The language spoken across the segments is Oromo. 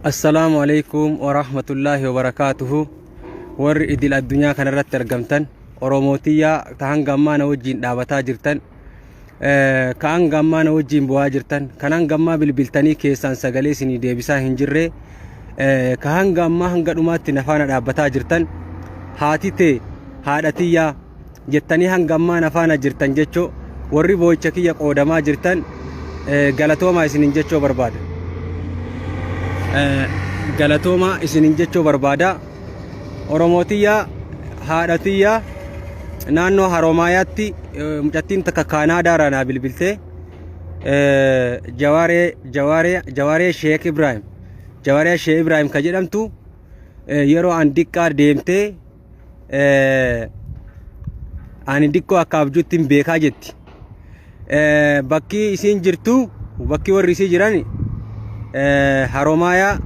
Assalaamu alaikum wa rahmatullaahi wa barakaatuhu. Warri idil addunyaa kanarratti argamtan, Oromootiyyaa ta hanga ammaa na wajjiin dhaabataa jirtan, ka hanga ammaa na wajjiin bu'aa jirtan, kan hanga ammaa bilbiltanii keessaan sagalee isinii deebisaa hin jirre, ka hanga ammaa hanga dhumaatti na faana dhaabbataa jirtan, haati tee haadha tiyyaa jettanii hanga ammaa na faana jirtan jechoo, warri boo'icha kiyya qoodamaa jirtan, galatoomaa isinin jechoo barbaada. Galatoomaa isinin jechoo barbaada. Oromootiyyaa, haadha tiyyaa naannoo Haromaayaatti mucattiin takka Kaanaadaarraa naa bilbiltee, Jawaaree Jawaaree Jawaaree Sheek Ibraahim, Jawaaree Sheek Ibraahim ka jedhamtu, yeroo an diqqaa deemtee ani diqqoo akka abjuutti hin beekaa jetti. Bakki isiin jirtu, bakki warri isii jiran, Haromaayaa,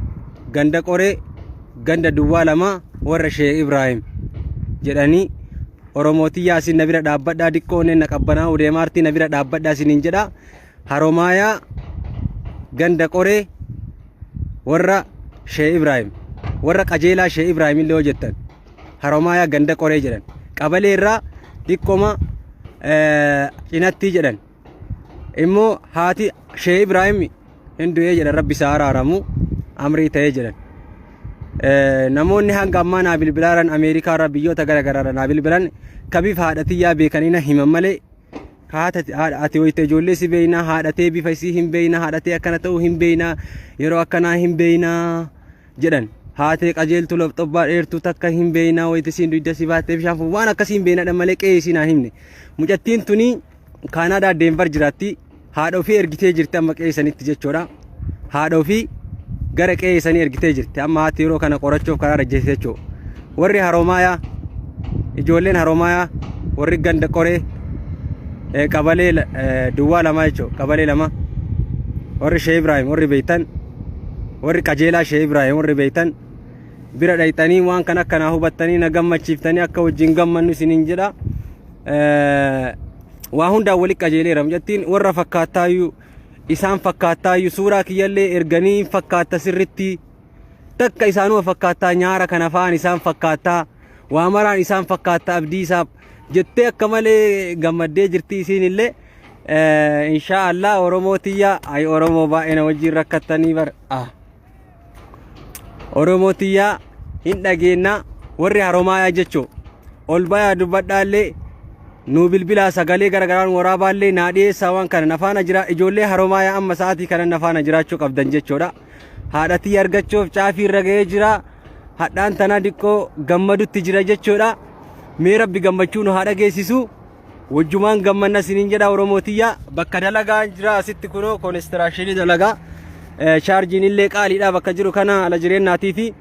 ganda Qoree, ganda duwwaa 2, warra Sheek Ibraahim jedhanii. Oromootiyyaa, isin na bira dhaabbadhaa, diqqoo onneen na qabbanaa'uu deemaartii, na bira dhaabbadhaa isiniin jedha. Haromaayaa, ganda Qoree, warra Sheek Ibraahim, warra qajeelaa Sheek Ibraahim illee yoo jettan, Haromaayaa ganda Qoree jedhan, qabalee irraa diqqoma cinatti jedhan. Immoo haati Sheek Ibraahim hin du'ee jedhan, Rabbi isaa araaramu, amrii ta'ee jedhan. Namoonni hanga ammaa naa bilbilaaran, Ameerikaa irraa, biyyoota gara garaa naa bilbilan, ka bifa haadha tiyyaa beekanii na himan malee, haata ati wayita ijoollee si beeynaa, haadhatee bifa isii hin beeynaa, haadhatee akkana ta'uu hin beeynaa, yeroo akkanaa hin beeynaa jedhan. Haatee qajeeltuu lofxobbaa dheertuu takka hin beeynaa, wayita isiin dugda si baattee bishaan fuuf waan akkasii hin beeynadha malee qe'ee isii naa himne. Mucattiin tuni Kaanaadaa Deenvar jiraatti. Haadha ofii ergitee jirti amma qe'ee sanitti jechuudha. Haadha ofii gara qe'ee sanii ergitee jirti. Amma haati yeroo kana qorachuuf karaa irra jirti jechuudha. Warri Haromaayaa, ijoolleen Haromaayaa, warri ganda Qoree, qabalee duwwaa 2 jechuudha. Qabalee 2, warri Shee Ibraahim warri beektan, warri qajeelaa Shee Ibraahim warri beektan, bira dhayxanii waan kan akkanaa hubattanii na gammachiiftanii akka wajjin gammannu isiniin jedha. Waa hundaan wali qajeeleera. Mucattiin warra fakkaattaayyuu, isaan fakkaattaayyuu, suuraa kiyyallee erganii fakkaatta sirritti takka isaanuma fakkaattaa, nyaara kana fa'aan isaan fakkaattaa, waa maraan isaan fakkaatta, abdii isaaf jettee akka malee gammaddee jirti isiin illee. Inshaa Allah, Oromoo tiyya, ay Oromoo baay'ee na wajjin rakkattanii bar ah. Oromoo tiyyaa, hin dhageenna. Warri Haromaayaa jechuu ol bayaa dubbadhaallee, nuu bilbilaa, sagalee gara garaan waraabaallee naa dhiyeessaa. Waan kana nafaana jira. Ijoollee Haromaayaa, amma sa'aatii kana nafaana jiraachuu qabdan jechuudha. Haadha tiyya argachuuf caafii irra ga'ee jira. Hadhaan tanaa diqqoo gammadutti jira jechuudha. Mee Rabbi gammachuu nu haa dhageessisu, wajjumaan gammanna isiniin jedha. Oromoo tiyya, bakka dalagaa jira asitti, kunoo construction dalagaa, chaarjiin illee qaaliidha bakka jiru kana ala jireenyaatii fi.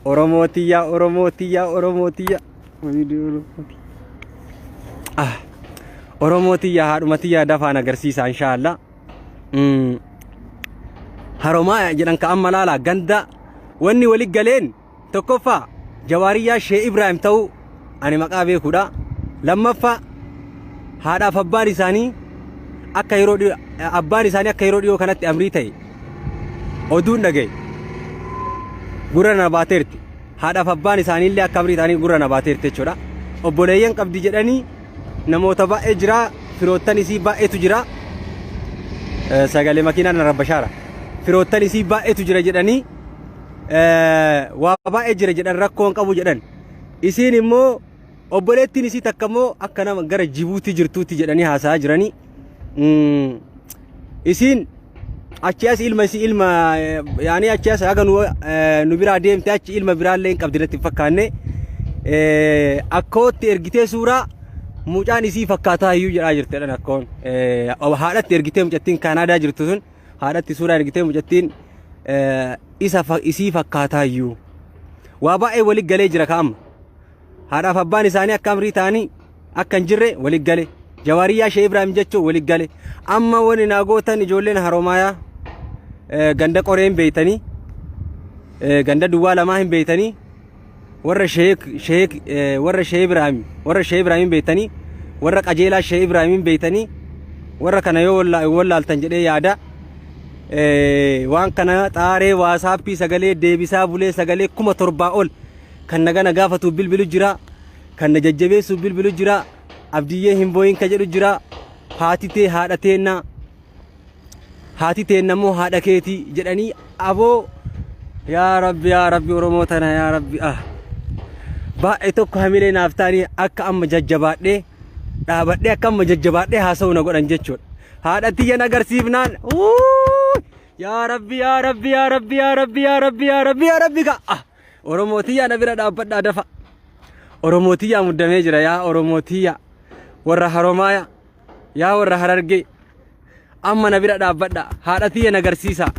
Oromoo tiyya, Oromoo tiyya, Oromoo tiyya, Oromoo tiyya, haadhuma tiyya dafaan agarsiisa inshaallah. Haromaa jedhan ka amma laala ganda wanni wali galeen. Tokkoffaa, Jawaariyyaa Shee Ibraahim ta'uu ani maqaa beekuudha. Lammaffaa, haadhaaf abbaan isaanii akka yeroo abbaan isaanii akka yeroo dhiyoo kanatti amrii ta'e oduun dhagaye gurra na baateerti. Haadhaaf abbaan isaanii illee akka amrii ta'anii gurra na baateerti jechuudha. Obboleeyyan qabdi jedhanii namoota baay'ee jira, firoottan isii baay'eetu jira. Sagalee makiinaa na rabbashaara. Firoottan isii baay'eetu jira jedhanii, waa baay'ee jira jedhan, rakkoon qabu jedhan. Isiin immoo obboleettiin isii takka immoo akka nama gara Jibuutii jirtuutti jedhanii haasa'aa jiranii. Isiin achi as ilma isii ilma yaani achi as haga nu biraa deemte achi ilma biraallee hin qabdi natti hin fakkaanne. Akkootti ergitee suuraa mucaan isii fakkaataa iyyuu jedhaa jirti jedhan akkoon. Haadhatti ergitee, mucattiin Kaanaadaa jirtu sun haadhatti suuraa ergitee, mucattiin isa isii fakkaataa iyyuu. Waa baay'ee wali galee jira ka'amma. Haadhaaf abbaan isaanii akka amrii ta'anii akka hin jirre wali gale. Jawaariyyaa Shee Ibraahim jechuun wali gale. Amma wani naa gootan, ijoolleen Haromaayaa, ganda Qoree hin beeytanii, ganda duwwaa 2 hin beeytanii, warra Sheek Sheek warra Shee Ibraahim, warra Shee Ibraahim hin beeytanii, warra qajeelaa Shee Ibraahim hin beeytanii, warra kana yoo wallaaltan jedhee yaada. Waan kana xaaree WhatsAppii sagalee deebisaa bulee sagalee 7000 ol kan nagana gaafatu bilbilu jira, kan na jajjabeessu bilbilu jira, abdiyyee hin booyin ka jedhu jira. Haati tee haadha teenna, haati teenna immoo haadha keetii jedhanii. Aboo yaa Rabbi, yaa Rabbi, Oromoo tana, yaa Rabbi, ah, baay'ee tokko hamilee naaf ta'anii akka amma jajjabaadhee dhaabadhee, akka amma jajjabaadhee haasa'u na godhan jechuudha. Haadha tiyyan agarsiifnaan, yaa Rabbi, yaa Rabbi, yaa Rabbi, yaa Rabbi, yaa Rabbi, yaa Rabbi, yaa Rabbi, ka ah Oromoo tiyyaa na bira dhaabbadhaa dafa. Oromoo tiyyaa muddamee jira. Yaa Oromoo tiyyaa, warra Haromaaya, yaa warra Harargee, amma na bira dhaabbadha, haadha tiyya na agarsiisa.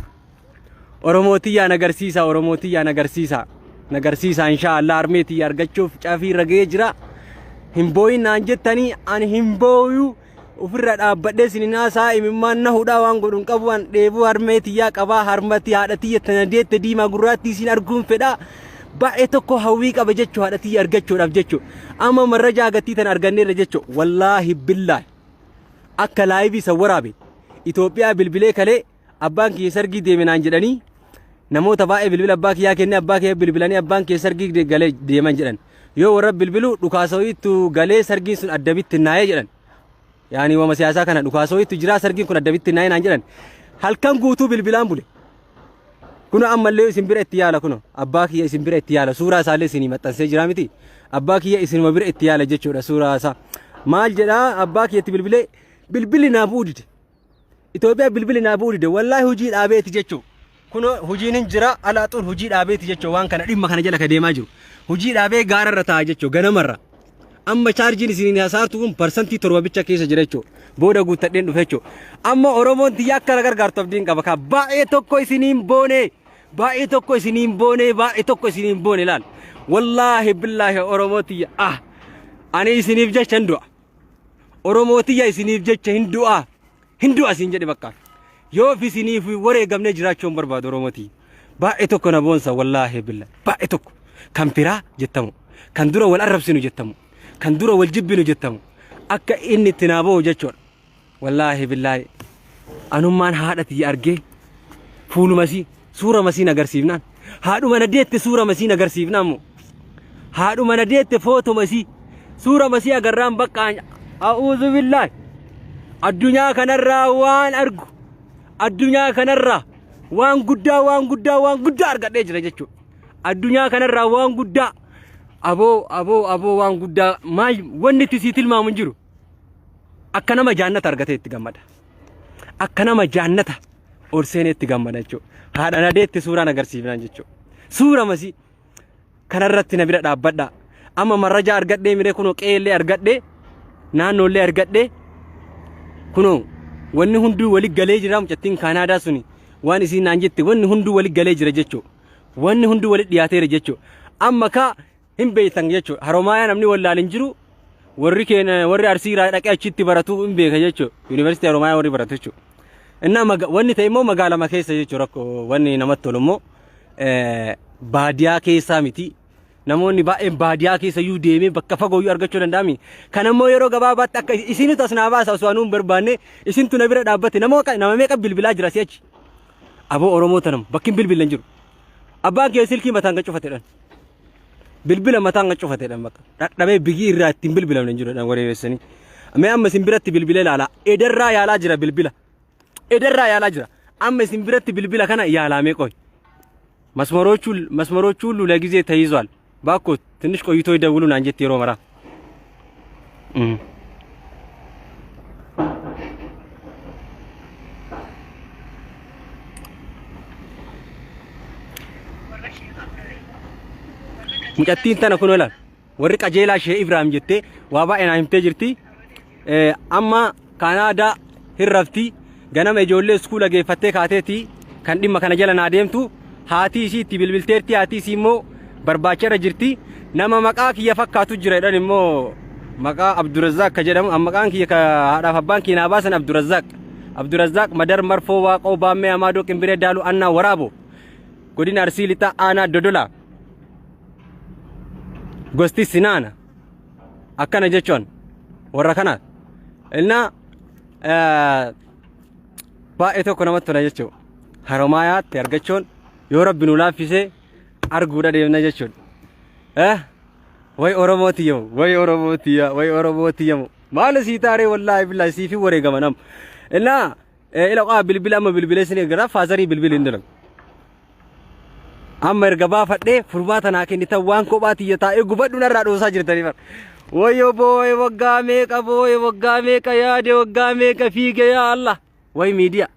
Oromoo tiyyaa na agarsiisa, Oromoo tiyyaa na agarsiisa. Na agarsiisa inshaa Allah, harmee tiyya argachuuf caafii irra ga'ee jira. Hin booyin naan jettanii, ani hin booyu, ofirra dhaabbadhee isin haasaa imimmaan na hudhaa, waan godhu hin qabu. An dheebuu harmee tiyyaa qabaa, harmatti haadha tiyya tana deette diimaa gurraattii isin arguun fedhaa. Baay'ee tokko hawwii qaba jechuu, haadha tiyya argachuudhaaf jechuu. Amma marrajaa gatii tana arganneerra jechuu. Wallaahi billaahi, akka live san waraabe Itoophiyaa bilbilee kalee abbaan kiyya sargii deeme naan jedhanii, namoota baay'ee bilbila abbaa kiyyaa kennee, abbaa kiyya bilbilanii abbaan kiyya sargii galee deeman jedhan. Yoo warra bilbilu dhukaasa wayiitu galee sargiin sun adda bittinnaa'ee jedhan. Yaani wama siyaasaa kana dhukaasa wayiitu jira, sargiin kun adda bittinnaa'ee naan jedhan. Halkan guutuu bilbilaan bule. Kuno ammallee isin bira itti yaala, kuno abbaa kiyya isin bira itti yaala, suuraa isaallee isinii maxxansee jira miti, abbaa kiyya isinuma bira itti yaala jechuudha suuraa isaa. Maal jedhaa, abbaa kiyyatti bilbilee bilbilli naa bu'uu dide. Itoophiyaa bilbilli naa bu'uu dide, wallaahi hojii dhaabeeti jechuudha. Kuno hojiin hin jira, alaaxuun hojii dhaabeeti jechuudha, waan kana dhimma kana jala ka deemaa jiru. Hojii dhaabee gaararra taa'a jechuudha ganamarra. Amma chaarjiin isiniin hasaartu kun 7% bicha keessa jira jechuudha. Booda guuttadheen dhufe jechuudha. Amma Oromoon tiyya akka na gargaartu abdiin qaba. Ka baay'ee tokko isiniin boone, baay'ee tokko isiniin boone, baay'ee tokko isiniin boone laal. Wallaahi billaahi, Oromoo tiyya, ah, ani isiniif jecha hin du'a. Oromoo tiyya, isiniif jecha hin du'a. Hin du'a isin jedhe bakka. Yoo fi isiniif wareegamnee jiraachuu hin barbaadu Oromoo tiyya. Baay'ee tokko na boonsa, wallaahi billaahi, baay'ee tokko. Kan firaa jettamu. Kan dura wal arrabsinu jettamu. Kan dura wal jibbinu jettamu. Akka inni itti naa ba'u jechuudha. Wallaahi billaahi. Anummaan haadha tiyya argee fuulumasii suura masiin agarsiifnaan, haadhuma na deette suura masiin agarsiifnaan moo, haadhuma na deette footoma isii suura masii agarraan, bakka a'uuzu billaahi, addunyaa kanarraa waan argu, addunyaa kanarraa waan guddaa, waan guddaa, waan guddaa argadhee jira jechuudha. Addunyaa kanarraa waan guddaa, aboo, aboo, aboo, waan guddaa maal wanni itti sii tilmaamu hin jiru. Akka nama jaannata argatee itti gammada. Akka nama jaannata ol seenee itti gammada jechuudha. Haadha na deette suuraan agarsiifnaan jechuudha. Suura masii kanarratti na bira dhaabbadha. Amma marrajaa argadhee miree, kunoo qe'eellee argadhee, naannoollee argadhee, kunoo wanni hunduu wali galee jira. Mucattiin Kaanaadaa suni waan isiin naan jette, wanni hunduu wali galee jira jechuudha. Wanni hunduu wali dhiyaateera jechuudha. Amma kaa hin beektan jechuudha. Haromaayaa namni wallaal hin jiru. Warri keenya warri Arsii irraa dhaqee achitti baratu hin beeka jechuudha. Yuunivarsiitii Haromaayaa warri baratu jechuudha. Innaa wanni ta'e immoo magaalama keessa jechuudha, rakkoo wanni namatti tolu immoo baadiyaa keessaa miti. Namoonni baay'een baadiyaa keessa iyyuu deemee bakka fagoo iyyuu argachuu danda'ami. Kan ammoo yeroo gabaabaatti akka isinitu as naa baasa osoo anuu hin barbaanne, isintu na bira dhaabbate, nama meeqa bilbilaa jira si'achi. Aboo Oromoo tanam bakki hin bilbille hin jiru. Abbaan kee silkii mataan kan cufatedhan. Bilbila mataan kan cufatedhan, bakka dhadhabee bigii irraa ittiin bilbilamne hin jiru jedhan wareeressanii. Mee amma isin biratti bilbilee ilaalaa. Edarraa yaalaa jira bilbila. Edarraa yaalaa jira. Amma isin biratti bilbila kana yaalamee qoy. መስመሮቹ ሁሉ ለጊዜ ተይዟል። ባኮ ትንሽ ቆይቶ ይደውሉ naan jetti yeroo maraa. Mucattiin tana kun ilaal. Warri qajeelaa ishee Ibraahim jettee waa baay'ee naa himtee jirti. Amma Kaanaadaa hin rafti. Ganama ijoollee iskuula geeffattee kaateeti kan dhimma kana jala naa deemtu. Haati isii itti bilbilteerti, haati isii immoo barbaacha irra jirti. Nama maqaa kiyya fakkaatu jira jedhan immoo, maqaa Abdurazzaaq ka jedhamu. Maqaan kiyya ka haadhaaf abbaan kiyya naa baasan Abdurazzaaq. Abdurazzaaq Madar Marfoo Waaqoo Baammee Amaadoo Qimbiree Daaluu Annaa Waraaboo. Godina Arsii Lixaa, Aanaa Dodolaa. Gosti Sinaana. Akkana jechuun warra kana. Innaa baay'ee tokko namatti tola jechuudha. Haromaayaatti argachuun yoo rabbi nu laaffisee arguudha deemna jechuudha. Eh? Way Oromoo tiyyamu, way Oromoo tiyya, way Oromoo tiyyamu. Maal sii taaree wallaahi billaahi siifi wareegama nam. Innaa ila qaa bilbila amma bilbilee sin eegara faazarii bilbili hin dalagu. Amma erga baafadhee furmaata naa kennitan waan kophaa tiyya taa'ee gubadhu narraa dhoosaa jirtanii bara. Wayyoo boo'ee waggaa meeqa boo'ee waggaa meeqa yaade waggaa meeqa fiige yaa Allah. Way miidiyaa.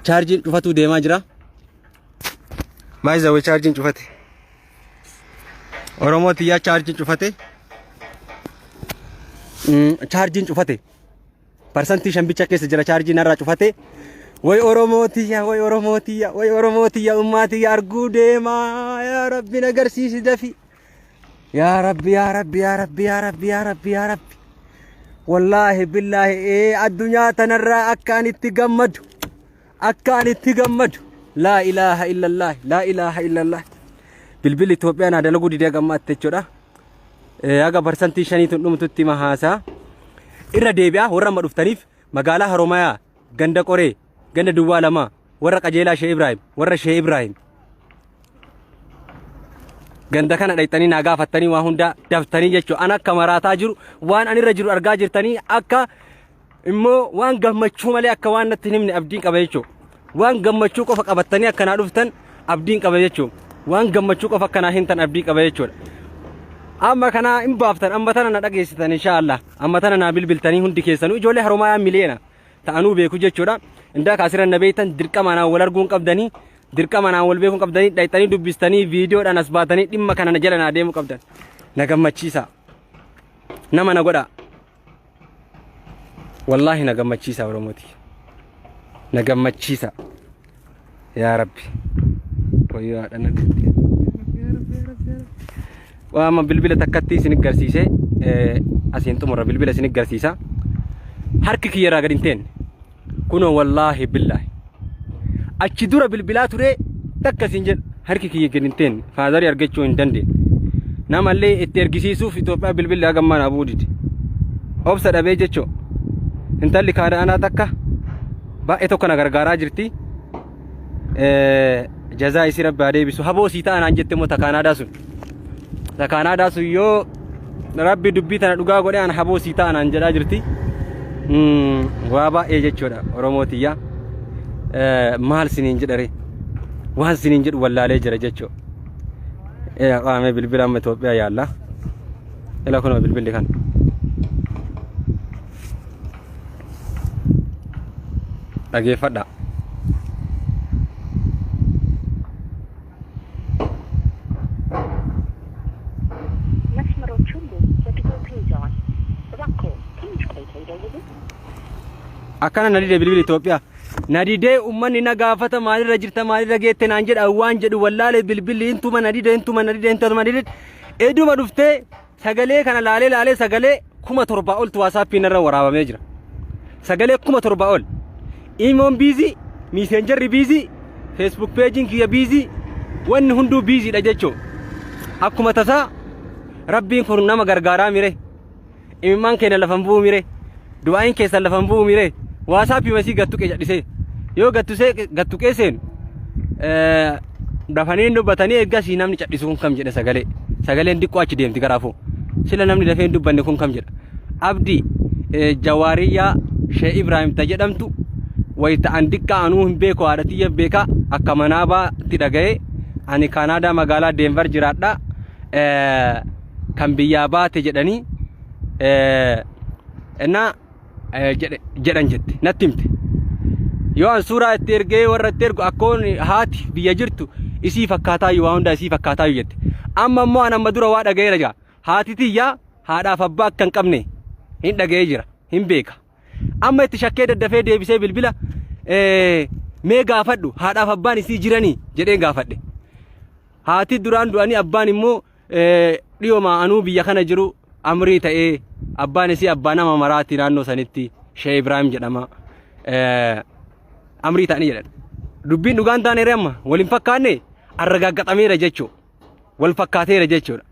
Chaarjiin cufatuu deemaa jira. Maayizawee chaarjiin cufate. Oromoo tiyyaa chaarjiin cufate. Chaarjiin cufate. Parsantii 5 bicha keessa jira chaarjii narraa cufate. Way Oromoo tiyya, way Oromoo tiyya, way Oromoo tiyya, ummaa tiyya arguu deemaa. Yaa Rabbi na garsiisi dafi. Yaa Rabbi, yaa Rabbi, yaa Rabbi, yaa Rabbi, yaa Rabbi, yaa Rabbi. Wallaahi billaahi ee addunyaa tanarraa akka ani itti gammadu akka ani itti gammadu laa ilaaha illallah laa ilaaha illallah bilbilli Itoophiyaa naa dalaguu didee gammaatti jechuudha. Haga parsantii shaniitu dhumtutti mahaasaa. Irra deebi'aa warra amma dhuftaniif magaalaa Haromayaa ganda Qoree ganda Duwwaa lamaa warra qajeelaa Shee Ibraahim warra Shee Ibraahim ganda kana dhayxanii naa gaafattanii waa hundaa daftanii jechuudha. An akka maraataa jiru waan an irra jiru argaa jirtanii akka immoo waan gammachuu malee akka waan natti hin himne abdiin qaba jechuudha. Waan gammachuu qofa qabattanii akka naa dhuftan abdiin qaba jechuudha. Waan gammachuu qofa akka naa himtan abdii qaba jechuudha. Amma kana hin baaftan amma tana na dhageessitan inshaallah amma tana naa bilbiltanii hundi keessanuu ijoollee Haromaayaa miliyoona ta'anuu beeku jechuudha. Indaa kaasiran na beektan dirqama anaan wal arguun qabdanii dirqama anaan wal beekuun qabdanii dhayxanii dubbistanii viidiyoodhaan as baatanii dhimma kana na jala naa deemuu qabdan. Na gammachiisa. Nama na godhaa. Wallaahi na gammachiisa Oromooti. Na gammachiisa. Yaa Rabbi. Wayyoo haadha na dhutte. Waama bilbila takkatti isin garsiise asiin xumura bilbila isin garsiisa. Harki kiyya irraa gadi hin teenne. Kunoo wallaahi billaahi. Achi dura bilbilaa ture takka isin jedhu harki kiyya gadi hin teenne. Faazarii argachuu hin dandeenye. Namallee itti ergisiisuuf Itoophiyaa bilbilli haga ammaa naa bu'uu dide. Obsa dhabee jechuu. Intalli kaadaanaa takka baay'ee tokko na gargaaraa jirti. Jazaa isii rabbi haa deebisu. Haboo sii ta'a naan jette immoo ta Kaanaadaa sun. Ta Kaanaadaa sun yoo rabbi dubbii tana dhugaa godhe an haboo sii ta'a naan jedhaa jirti. Waa baay'ee jechuudha Oromoo tiyya. Maal siniin jedhare? Waan siniin jedhu wallaalee jira jechuudha. Qaamee bilbila amma Itoophiyaa yaalla. Ila kunoo bilbilli kana. Dhageeffadhaa. መስመሮች ሁሉ በጊዜው ተይዘዋል። እባክዎ ትንሽ ቆይተው ይደውሉ። Akkana na dide bilbili Itoophiyaa. Na didee uummanni na gaafata maalirra jirta maalirra geette naan jedha waan jedhu wallaalee bilbilli hintuma na dide hintuma na dide hintuma na dide. Eduma dhuftee sagalee kana laalee laalee sagalee 7,000 oltu waasaappiin irra waraabamee jira. Sagalee 7,000 ol. Imoon busy, Messengerri busy, Facebook pageiin kiyya busy, wanni hunduu busydha jechuudha. Akkuma tasaa rabbiin kun nama gargaaraa mire. Imimmaan keenya lafan bu'u mire. Du'aayin keessan lafan bu'u mire. Waasaappii masii gattuqee jedhisee. Yoo gattuqee seenu dafanii dubbatanii eeggasii namni cadhisu kun kam jedhe sagalee. Sagaleen diqqoo achi deemti garaafuu. Sila namni dafee hin dubbanne kun kam jedha. Abdii Jawaariyyaa Shee Ibraahim ta jedhamtu wayita an diqqaa anuu hin beeku haadha tiyya beekaa akka manaabaatti dhaga'ee ani Kaanaadaa magaalaa Deenvar jiraadha. Kan biyyaa baate jedhanii innaa jedhan jette natti himte. Yoo an suuraa itti ergee warra itti ergu akkoon haati biyya jirtu isii fakkaataayyuu waa hundaa isii fakkaataayyuu jette. Amma immoo an amma dura waa dhaga'eera jira. Haati tiyyaa haadhaaf abbaa akka hin qabne hin dhaga'ee jira hin beeka. Amma itti shakkee daddafee deebisee bilbila mee gaafadhu haadhaaf abbaan isii jiranii jedheen gaafadhe. Haati duraan du'anii abbaan immoo dhiyooma anuu biyya kana jiru amrii ta'ee abbaan isii abbaa nama maraati naannoo sanitti Shee Ibraahim jedhama. Amrii ta'anii jedhan. Dubbiin dhugaan taaneere amma wal hin fakkaanne arragaaggaxameera jechuudha. Wal fakkaateera jechuudha.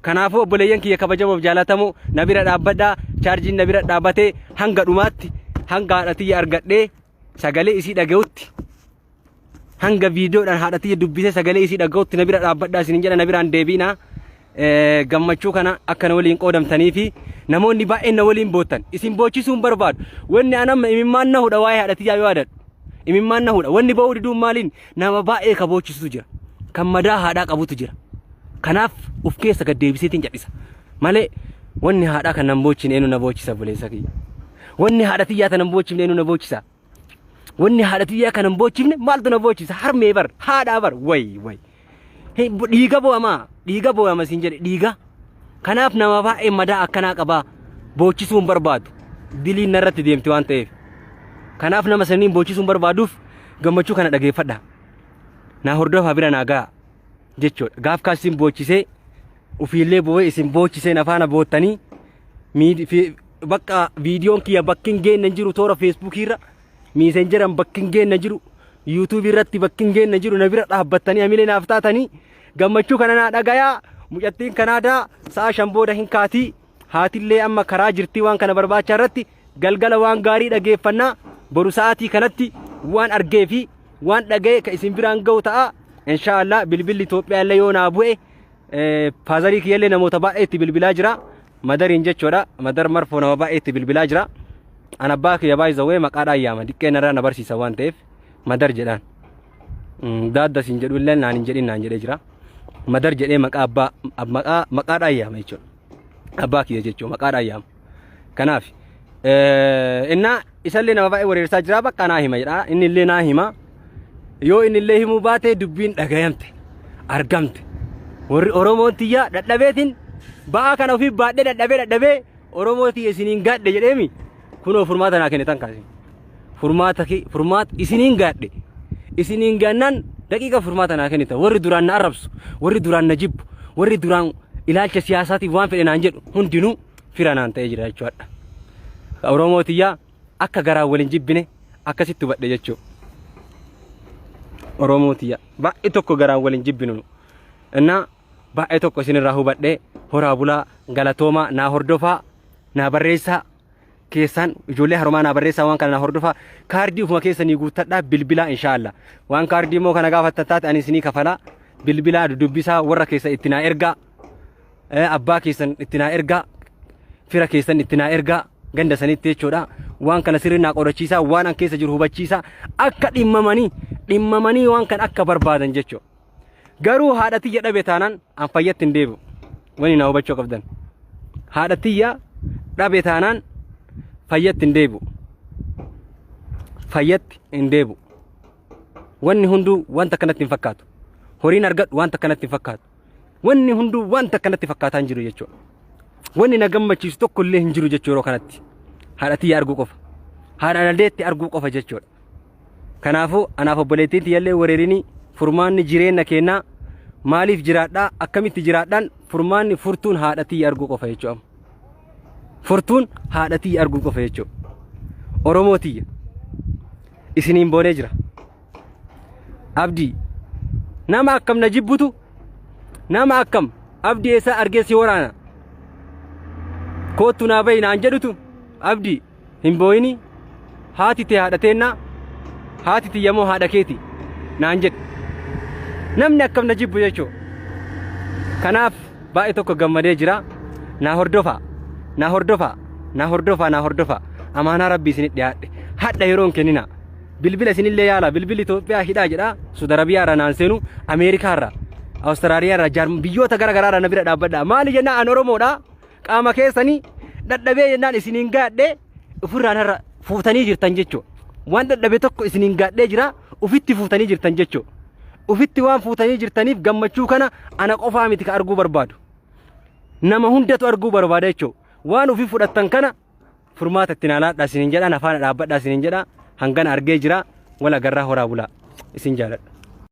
Kanaafuu obboleeyyan kiyya kabajamoof jaalatamoo na bira dhaabbadhaa chaarjiin na bira dhaabbatee hanga dhumaatti hanga haadha tiyya argadhee Sagalee isii dhaga'utti, hanga viidiyoodhaan haadha tiyya dubbisee sagalee isii dhaga'utti na bira dhaabbadhaa isiniin jedha, na biraan deebiinaa. Gammachuu kana akka na waliin qoodamtanii fi namoonni baay'een na waliin boottan isin boochisuu hin barbaadu. Wanni an amma imimmaan na hudha, waa'ee haadha tiyyaa yoo yaadadhu imimmaan na hudha. Wanni ba'uu diduun maaliin nama baay'ee ka boochisutu jira, kan madaa haadhaa qabutu jira. Kanaaf uf keessa gad deebiseetiin cadhisa malee wanni haadhaa kan nan boochine eenyu na boochisa, buleessa kiyya? Wanni haadha tiyyaa tan nan boochifne eenyu na boochisa? Wanni haadha tiyyaa kan nan boochifne maaltu na boochisa? Harmee bar, haadhaa bar, way way. Dhiiga bo'amaa, dhiiga bo'ama siin jedhe, dhiiga. Kanaaf nama baay'ee madaa akkanaa qabaa boochisuu hin barbaadu. Diliin narratti deemti waan ta'eef. Kanaaf nama saniin boochisuu hin barbaaduuf gammachuu kana dhageeffadha. Na hordofaa, bira naa ga'a jechuudha. Gaaf kaas isin boochisee, ufiillee bo'ee isin boochisee, na faana boottanii, bakka viidiyoon kiyya bakki hin geenne hin jiru, toora Feesbuukii irra, Messengeran bakki hin geenne jiru, Yuutuubii irratti bakki hin geenne jiru, na bira dhaabbattanii hamilee naaf taatanii gammachuu kana naa dhagayaa. Mucattiin Kanaadaa sa'a 5 booda hin kaatii, haatillee amma karaa jirtii. Waan kana barbaachaa irratti galgala waan gaarii dhageeffannaa. Boru sa'aatii kanatti waan argee fi waan dhaga'e ka isin biraan ga'u ta'a, inshaallah. Bilbilli Itoophiyaa illee yoo naa bu'e, faazarii kiyyallee namoota baay'eetti bilbilaa jira, madariin jechuudha, madar marfoo nama baay'eetti bilbilaa jira. An abbaa kiyya baay'izawee maqaadhaan yaama, diqqee narraa na barsiisa waan ta'eef madar jedhaan. Daadda siin jedhu illee naan hin jedhin naan jedhee jira. Madar jedhee maqaa abbaa maqaa maqaadhaan yaama jechuudha. Abbaa kiyya jechuudha, maqaadhaan yaama. Kanaaf innaa isallee nama baay'ee wareersaa jira, bakka naa hima jedha, inni illee naa hima. Yoo inni illee himuu baate, dubbiin dhagayamte, argamte. Warri Oromoon tiyya dadhabeetiin ba'aa kana ofii baadhee dadhabee dadhabee Oromoo tiyya isiniin gaadhe jedheemi, kunoo furmaata naa kennitan kaase. Furmaata furmaata isiniin gaadhe. Isiniin gaannaan daqiiqa furmaata naa kennita. Warri duraan na arrabsu, warri duraan na jibbu, warri duraan ilaalcha siyaasaatiif waan fedhe naan jedhu hundinuu fira naan ta'ee jira jechuudha. Oromoo tiyyaa akka garaan waliin jibbine akkasitti hubadhe jechuudha. Oromoo tiyya baay'ee tokko garaan waliin jibbinu. Innaa baay'ee tokko isinirraa hubadhe. Horaa bulaa, galatoomaa, naa hordofaa, naa barreessaa. Keessaan ijoollee haromaa naa barreessaa, waan kana naa hordofaa, kaardii ufuma keessanii guuttadhaa, bilbilaa, inshaallah. Waan kaardii immoo kana gaafattan taate ani isinii kafalaa. Bilbilaa dudubbisaa, warra keessa itti naa ergaa, abbaa keessan itti naa ergaa, fira keessan itti naa ergaa, ganda sanitti jechuudha. Waan kana sirrii naa qorachiisaa, waan an keessa jiru hubachiisaa, akka dhimmamanii dhimmamanii waan kan akka barbaadan jechuudha. Garuu haadha tiyya dhabe taanaan an fayyatti hin deebi'u. Wani naa hubachuu qabdan. Haadha tiyya dhabe taanaan fayyatti hin deebi'u. Fayyatti hin deebi'u. Wanni hunduu wanta akkanatti hin fakkaatu. Horiin argadhu wanta akkanatti hin fakkaatu. Wanni hunduu wanta akkanatti fakkaataa hin jiru jechuudha. Wanni na gammachiisu tokko illee hin jiru jechuudha yeroo kanatti. Haadha tiyya arguu qofa. Haadha dandeetti arguu qofa jechuudha. Kanaafuu anaaf obboleettiin tiyyallee wareerinii furmaanni jireenya keenyaa, maaliif jiraadhaa, akkamitti jiraadhaan, furmaanni furtuun haadha tiyya arguu qofa jechuudha. Furtuun haadha tiyya arguu qofa jechuudha. Oromoo tiyya isiniin boonee jira. Abdii, nama akkam na jibbutu, nama akkam "Abdii eessaa argee si waraana, koottu naa bahi" naan jedhutu, Abdii hin booyini, haati tee haadha teennaa, haati tiyya moo haadha keeti naan jedhe. Namni akkam na jibbu jechuudha. Kanaaf baay'ee tokko gammadee jira. Naa hordofaa, naa hordofaa, naa hordofaa, naa hordofaa. Amaanaa rabbii isinit dhiyaadhe. Hadha yeroo hin kennina. Bilbila isinillee yaala. Bilbilli Itoophiyaa hidhaa jedha. Suudi Arabiyaa irraa naan seenu, Ameerikaa irraa, Awustiraaliyaa irraa, biyyoota gara garaa irraa na bira dhaabbadha. Maali jennaan an Oromoodha. Qaama keessanii dadhabee jennaan isiniin gaadhee ofirraa narra fuutanii jirtan jechuudha. Waan dadhabe tokko isiniin gaadhee jira, ufitti fuutanii jirtan jechuudha. Ufitti waan fuutanii jirtaniif gammachuu kana ana qofaa miti ka arguu barbaadu. Nama hundatu arguu barbaada jechuudha. Waan ofii fudhattan kana furmaata ittiin alaadhaa isiniin jedha, na faana dhaabbadhaa isiniin jedha. Hangana argee jira. Wal agarraa, horaa bulaa, isin jaaladha.